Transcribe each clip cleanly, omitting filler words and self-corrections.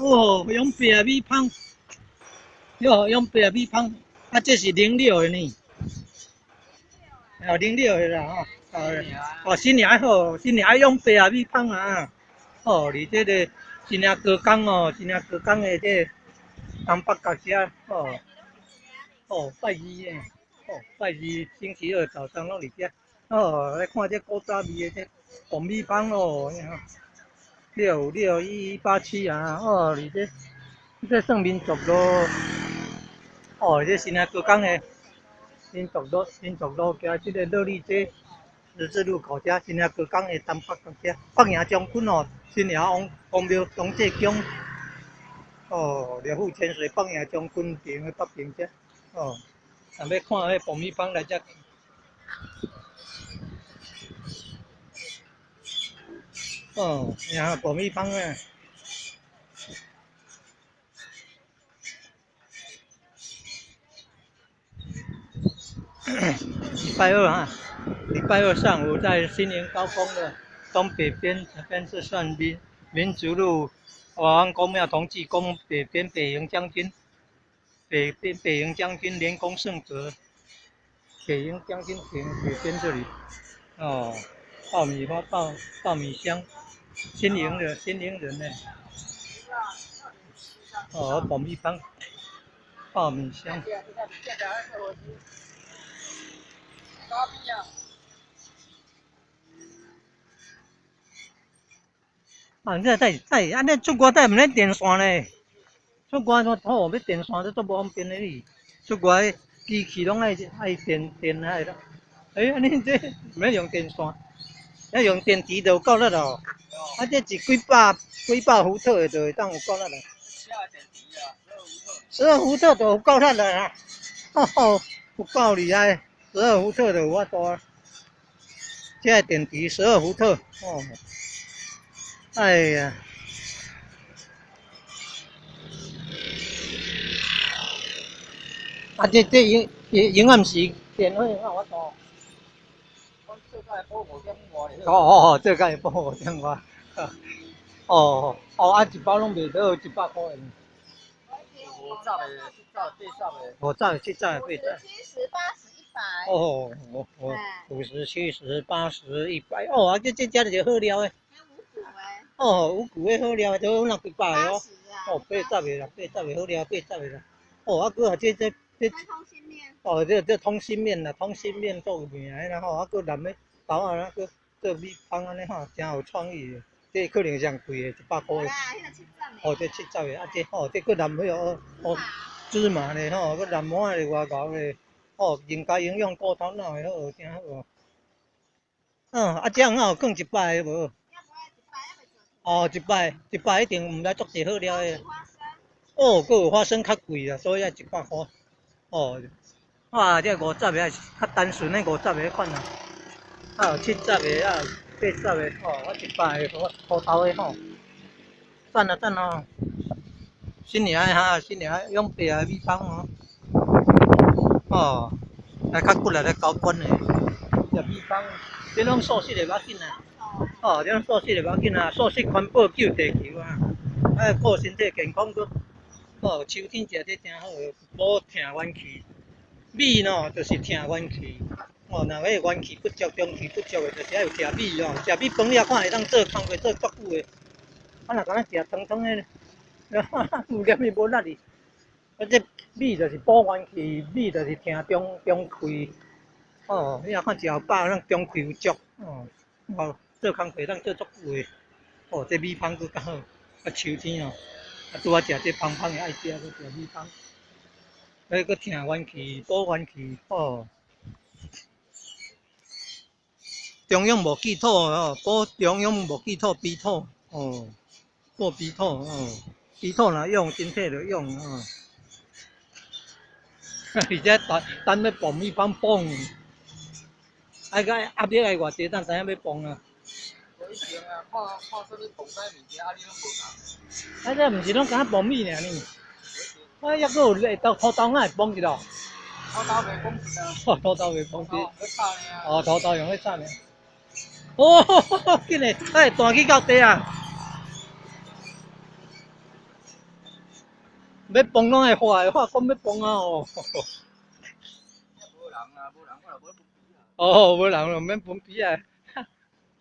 哦，用白米芳，哟，用白米芳，啊，这是零六的呢。哦，零六的啦吼，哦，哦，新年好，新年爱用白米芳啊。哦，伫这个新营高工哦，新营高工的这个东北角遮，哦，哦，拜二的，哦，拜二星期二早上攏伫遮，哦，来看这古早味的这爆米芳哦，6561187啊，哦，伫这，这算民族路，哦，这新营高工的民族路，民族路加这个乐利街十字路口遮，新营高工的东北角遮，北营将军哦，新营王王庙王济公，哦，廖富潜水北营将军亭的北边遮，哦，若欲看彼爆米芳来遮。哦，呀，爆米芳啊！礼拜二哈，礼拜二上午在新营高工的东北边，这边是算民族路，王公庙同济宫北边北营将军，北边北营将军连公圣哲，北营将军亭北边这里，哦，爆米花爆米香，新营的新营人呢，哦，爆米香，爆米香。啊，你这在在，按呢出外带毋免电线呢？出外我好欲电线，这足无方便的哩。出外机器拢爱爱电电爱啦。欸，按呢这毋免用电线，要用电池就有够力咯。啊，这是几百几百伏特的就会当有够力啦。12伏特就有够力啦，吼，有够厉害！十二伏特就有法度啊。这个电池十二伏特，哦。哎呀！啊，这这营营营暗时电火哪有法度？哦哦哦，这个会补5点外。哦哦，啊，一包拢卖到100块。五十个、七十、八十个。五十个、七十个、八十。七十、八十、一百。哦，我我50、70、80、100，哦，啊，这这遮就好料的。哦，五谷的好料，都有几百个哦。哦，80个啦，80个好料，80个啦。哦，啊，阁啊，这这这。通心面。哦，这这通心面啦，通心面做有名的啦吼，啊，阁淋咧豆仔啦，阁做米芳按呢吼，诚有创意的。这可能上贵的，100块。哦，这70个，啊这吼，这阁淋彼个哦哦芝麻咧吼，阁淋满咧外厚咧，哦，增加营养顾头脑的好，诚好哦。嗯，啊这样敢有放100个无？哦，一摆一摆一定毋知足济好料的。哦，阁有花生较贵啦，所以爱100块。哦，哇，这50个较单纯的50个款啊，啊有70个，啊有80个，哦，我100个土豆的吼。赞啊赞哦！新年哈，新年用白的米芳哦。哦，来较骨力来高管的，食米芳，这拢素食的无要紧啊。哦，这种素食的无要紧啊，素食环保救地球啊，啊，顾身体健康阁。哦，秋天食这诚好，补疼元气。米喏，就是疼元气。哦，若彼个元气不足、中气不足的，就是爱有食米哦。食米饭了，看会当做工课做足久的。啊，若敢若食汤汤的，有啥物无力哩。啊，这米就是补元气，米就是疼中中气。哦，你若看食有饱，咱中气有足。哦，哦。做工课当做足久的，哦，这米芳阁较好。啊，秋天哦，啊，拄仔食这芳芳的爱食，阁食米芳，彼阁疼元气，补元气，哦。中药无忌土哦，补中药无忌土，肥土，哦，补肥土哦，肥土若用身体就用哦。而且等等欲爆米芳磅，啊个压力爱偌济，等知影欲磅啊。无一定啊，看看啥物磅啥物件，啊你拢无共。啊，这毋是拢敢若爆米尔呢？啊，抑阁有会豆土豆仔会磅一落。土豆袂磅一啊。哦，土豆袂磅一。哦，哦，土豆用咧炒尔。哦，紧嘞，哎，弹起到地啊！欲磅攏會化的，化講欲磅啊哦。無人啊，無人，我也無分比啊。哦，無人就免分比啊。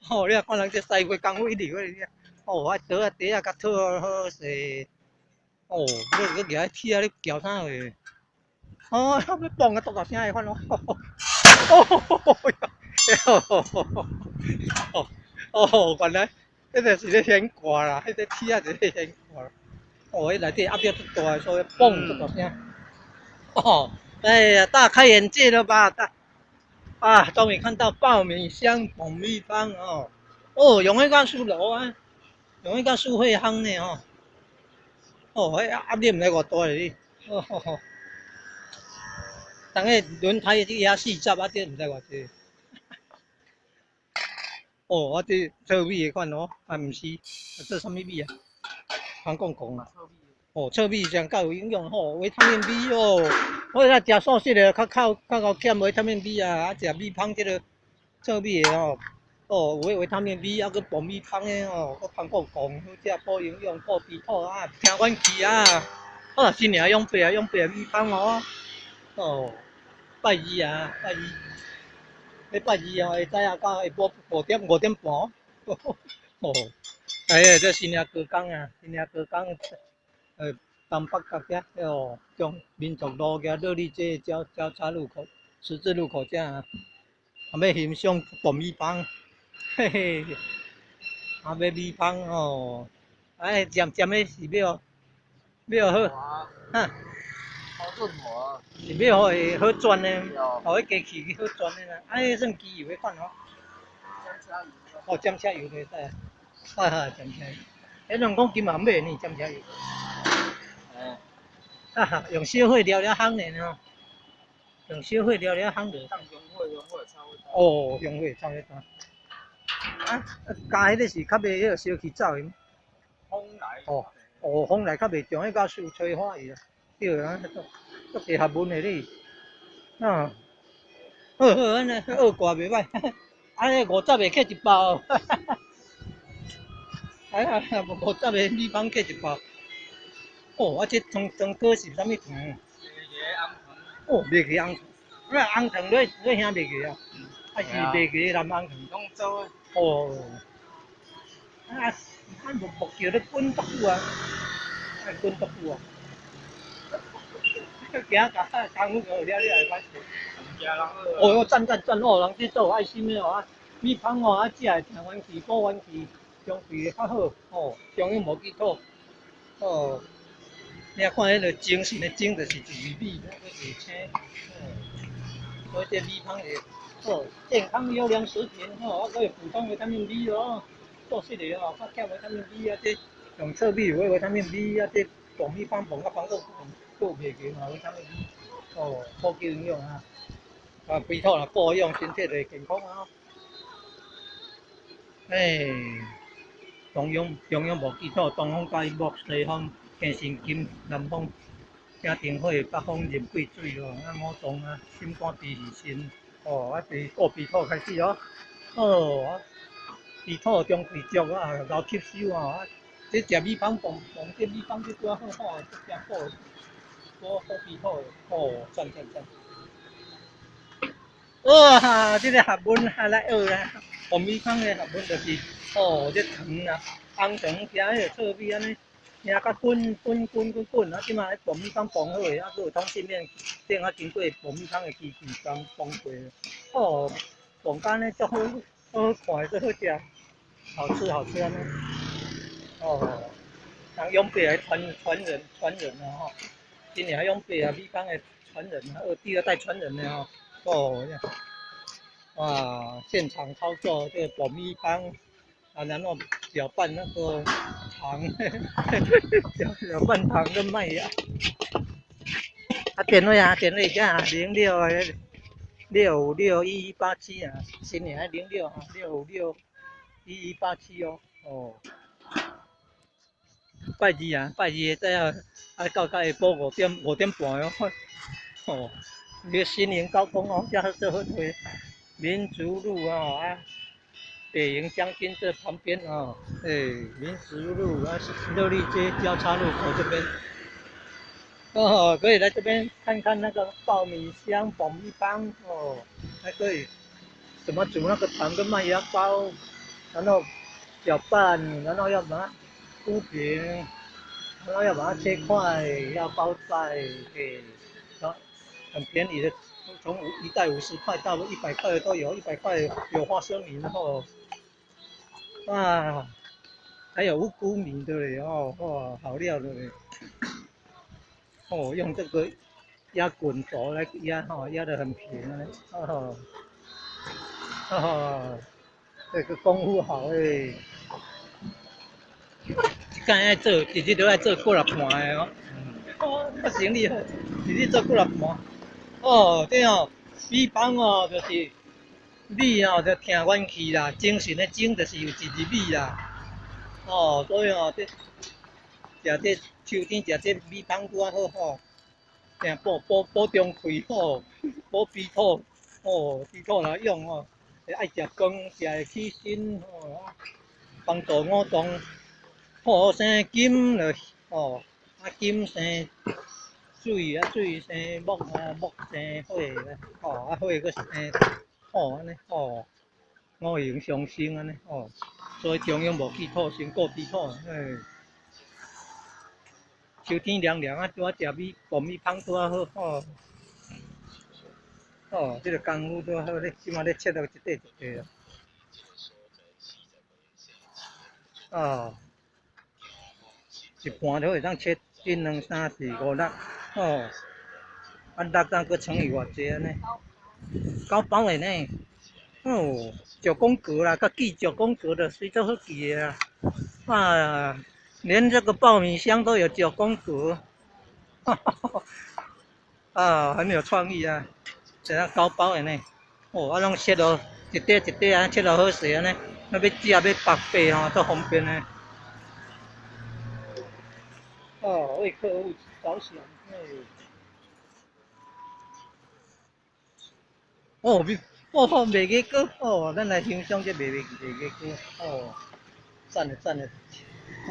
哦，你若看人這師傅工夫一流的，哦，啊桌仔底仔較討好勢。哦，你你舉起鐵仔咧撬啥貨？哦，欲磅啊，篤大聲的款哦。哦，哦，哦，原來彼個是咧懸掛啦，彼個鐵仔是咧懸掛。哦，彼內底壓力足大，所以嘣足大聲。哦，哎呀，大開眼界了吧？大啊，終於看到爆米香爆米香哦。哦，用彼間書樓啊，用彼間書會行呢哦。哦，彼壓力毋知偌大咧，哦吼吼。當個輪胎壓40，啊，這毋知偌濟。哦，啊這糙米的款哦，啊毋是，啊這啥物米啊？芳講講啊。哦，糙米真夠有營養吼，維他命 B 哦。我若食素食的，較較較夠減維他命 B 啊，啊食米香這个糙米的哦，哦有維他命 B，啊閣爆米香的哦，閣芳講講好食，補營養，補肥肚啊，聽阮去啊。哦，新年養白啊，養白米香哦。哦，拜二啊，拜二，禮拜二哦，下早啊到下晡5點5點半。哦，哎呀，這新營高工啊，新營高工，東北角遐，哦，中民族路佮樂利街交交叉路口，十字路口遮啊，啊欲欣賞爆米香，嘿嘿，啊欲米香哦，哎，漸漸的是欲欲好，哈。好潤滑。是欲予會好轉的，予彼機器去好轉的啦。啊，彼算機油彼款吼。哦，針車油就會使啊。哈哈，針車油。彼人講金嘛買呢，針車油。哈哈，用小火燎了烘的吼，用小火燎了烘就。當中火，中火差不多。哦，中火差不多。啊，加彼个是較袂彼个燒氣走的。風來。哦，哦，風來較袂重，彼個受催化伊啊。對啊，足足濟學問的你。啊。好好，按呢學掛袂歹，按呢50个客一包。哎呀，50个米香客一包。哦，啊，這糖糖果是啥物糖？麥芽紅糖。哦，麥芽紅糖，那紅糖你你兄麥芽啊？還是麥芽藍紅糖？攏做的。哦。啊啊，木木叫咧滾足久啊，啊滾足久啊。行甲功夫學了了會歹勢。哦，讚讚讚哦，人這做有愛心的哦，啊，米香哦，啊，食會聽元氣，補元氣，中肥較好，哦，中央無基礎，哦。你若看彼个精神的精，就是一米，那个是青，哦，所以這米香是哦，健康優良食品吼，啊，閣會補充維他命 B 哦，素食的哦，較減維他命 B 啊，這用糙米有維他命 B 啊，這爆米香爆甲芳閣閣袂去嘛維他命 B，哦，補給營養啊，啊，肥肚若保養身體就會健康啊。哎，中央中央無基礎，東方嘉義木西方。天神金，南方正定火，北方入桂水哦，啊五臟啊，心肝脾肺腎，哦，啊是顧脾土開始哦，哦，啊脾土中肥足啊，𠢕吸收啊，啊，這食米香磅磅這米香這拄仔好吼，真補補補脾土的，哦，讚讚讚！哇，這个學問還來學啦，爆米香的學問就是，哦，這糖啊，紅糖加彼個糙米按呢。領甲滾滾滾滾滾，啊！這馬彼爆米香磅好的，啊，閣有通信面頂啊，經過爆米香的機器幫磅過，哦，磅甲按呢足好，好看，足好食，好吃好吃按呢。哦，人養白的傳傳人傳人啊吼，今年養白啊米香的傳人啊，第二代傳人的吼，哦，哇，現場操作這個爆米香。啊，然後攪拌那個糖，攪攪拌糖跟麥芽。啊，電話啊，電話遮06 6561187啊，新年06啊，6561187哦，哦。拜二啊，拜二下早啊，啊到到下晡5點5點半哦，哦，你新營高工哦，遮做好揣，民族路啊啊。北營將軍這旁邊啊，哎，民族路啊，樂利街交叉路口這邊。哦，可以來這邊看看那個爆米香、爆米香哦，還可以怎麼煮那個糖跟麥芽包，然後攪拌，然後要把它鋪平，然後要把它切塊，要包袋，給，很便宜的，從一袋50塊到100塊的都有，一百塊有花生米，然後，啊，還有五穀米的嘞，哦，哇，好料的嘞。哦，用這個壓滾軸來壓，吼，壓得很平哦，哦，這個功夫好誒。一工愛做，一日都愛做幾若盤的哦。哦，較生意好，一日做幾若盤。哦，對哦，米芳哦，就是米哦，就聽元氣啦，精神的精就是有一日米啦。哦，所以哦，這食這秋天食這米芳拄仔好吼，定補補補中氣吼，補脾土哦，脾土來用哦，愛食光，食會起身吼，幫助五臟。土生金就哦，啊金生水，啊水生木，啊木生火，哦啊火閣生土按呢，哦，五行相生按呢，哦，所以中庸無忌土生顧脾土，嘿。秋天涼涼啊，拄仔食米爆米香拄仔好吼。哦，這個功夫拄仔好咧，這馬咧切落一塊一塊啊。哦，一盤就會當切一兩三四五六，哦，啊六當閣乘以偌濟按呢？九包的呢？哦，九宮格啦，較記九宮格的，水足好記的啦。啊，連這個爆米香都有九宮格，哈哈哈！啊，很有創意啊！這樣九包的呢？哦，啊，攏切落一塊一塊啊，切落好勢按呢，啊，欲食欲縛爬吼，足方便的。哦，為客戶着想，嘿。哦，米，哦，麥芽糕，哦，咱來欣賞這麥芽糕，哦，讚的讚的，哦，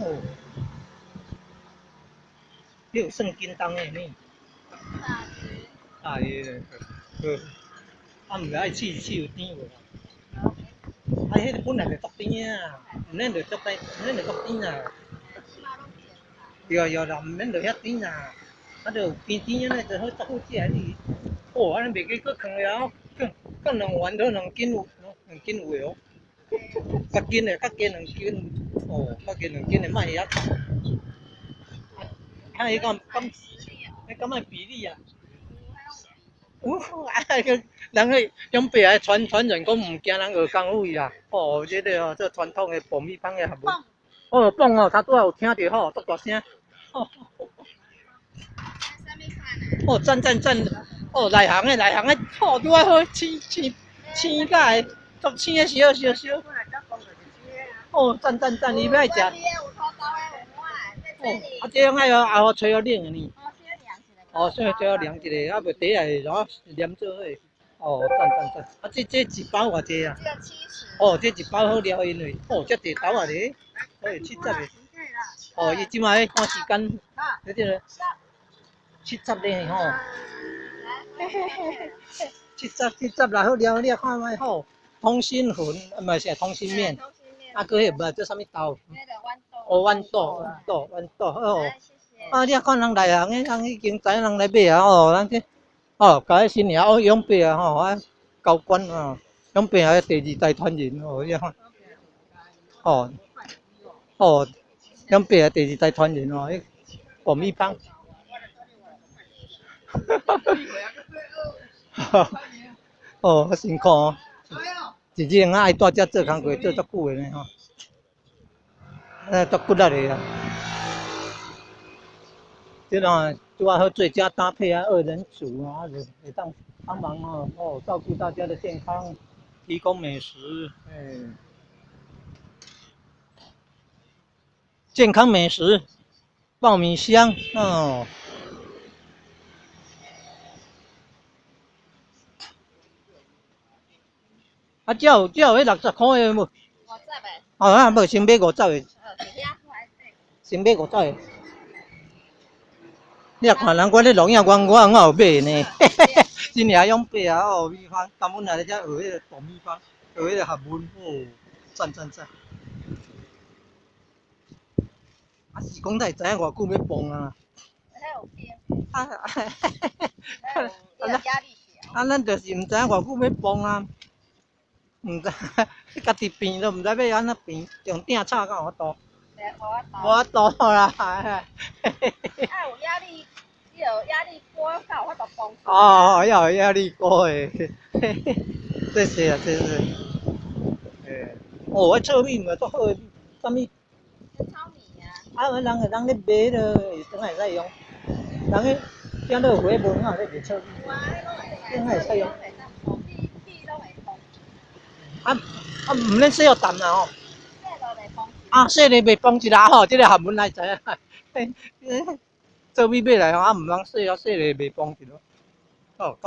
哦，你有算斤重的呢？大約。大約，好。啊，毋愛試試有甜無？啊，彼個本來就足甜啊，毋免就足甜，毋免就足甜啊。對啊對啦，毋免就遐甜啊，啊就甜甜按呢就好，足好食哩。哦，按呢麥芽糕囥了，囥囥兩丸都2斤有，兩斤有的哦。較緊的，較加兩斤，哦，較加兩斤的，莫遐。啊，彼敢敢，彼敢愛比例啊？有，啊個人彼長輩啊傳傳承講毋驚人學功夫啦。哦，這個哦，這傳統的爆米香的學問。哦，蹦哦，頭拄仔有聽著吼，足大聲。哦，哦，讚讚讚！哦，內行的內行的，哦，拄仔好青青青甲會，足青的燒燒燒。哦，讚讚讚！伊欲愛食。哦，啊，這種愛後吹予冷的呢。哦，所以最好涼一下，啊，袂底下會黏做伙。哦，讚讚讚！啊，這一包偌濟啊？這70。哦，這一包好了，因為哦，遮濟豆啊咧，哦，70個。哦，伊這馬咧趕時間，這個70咧吼。七十七十啦，好了，你看覓好。通心粉，毋是通心麵。啊，閣彼個無做啥物豆？哦，豌豆，豌豆，豌豆，哦。啊！你看人內行的，人已經知影人來買啊！哦，咱這哦，共彼新娘哦養伯啊吼啊，高官哦，養伯啊第二代傳人哦，你看，哦哦，養伯啊第二代傳人哦，彼爆米香，哈哈哈！哦，較辛苦哦，一日用愛蹛遮做工課做足久的呢吼，啊，足骨力的啊。這種拄仔好最佳搭配啊，二人組啊，就會當幫忙哦，哦，照顧大家的健康，提供美食，哎，健康美食，爆米香，哦。啊，這有這有彼60塊的無？五十個。哦，啊，無先買五十個。先買五十個。你若看人我咧錄影，我有買呢。真爾勇買啊！哦，米芳，當阮來遮學彼个大米芳，學彼个學問，哦，讚讚讚！啊是講才會知影偌久欲磅啊？啊啊！咱就是毋知影偌久欲磅啊，毋知家己變都毋知欲按怎變，用鼎炒敢有法度？無法度啦！啊，有壓力，你有壓力鍋才有法度磅。哦，要有壓力鍋的，這是啊，這是。欸，哦，彼糙米嘛足好的，啥物？糙米啊。啊，人人咧賣囉，會當會使用。人彼鼎樂回文仔咧賣糙米。有啊，彼攏會使用。米攏會磅。啊啊，毋免洗予澹啦吼。啊，洗咧袂磅一啦吼，這个學問來知影。糙米買來吼，啊毋通洗啊，洗咧袂磅一咯。哦，咁。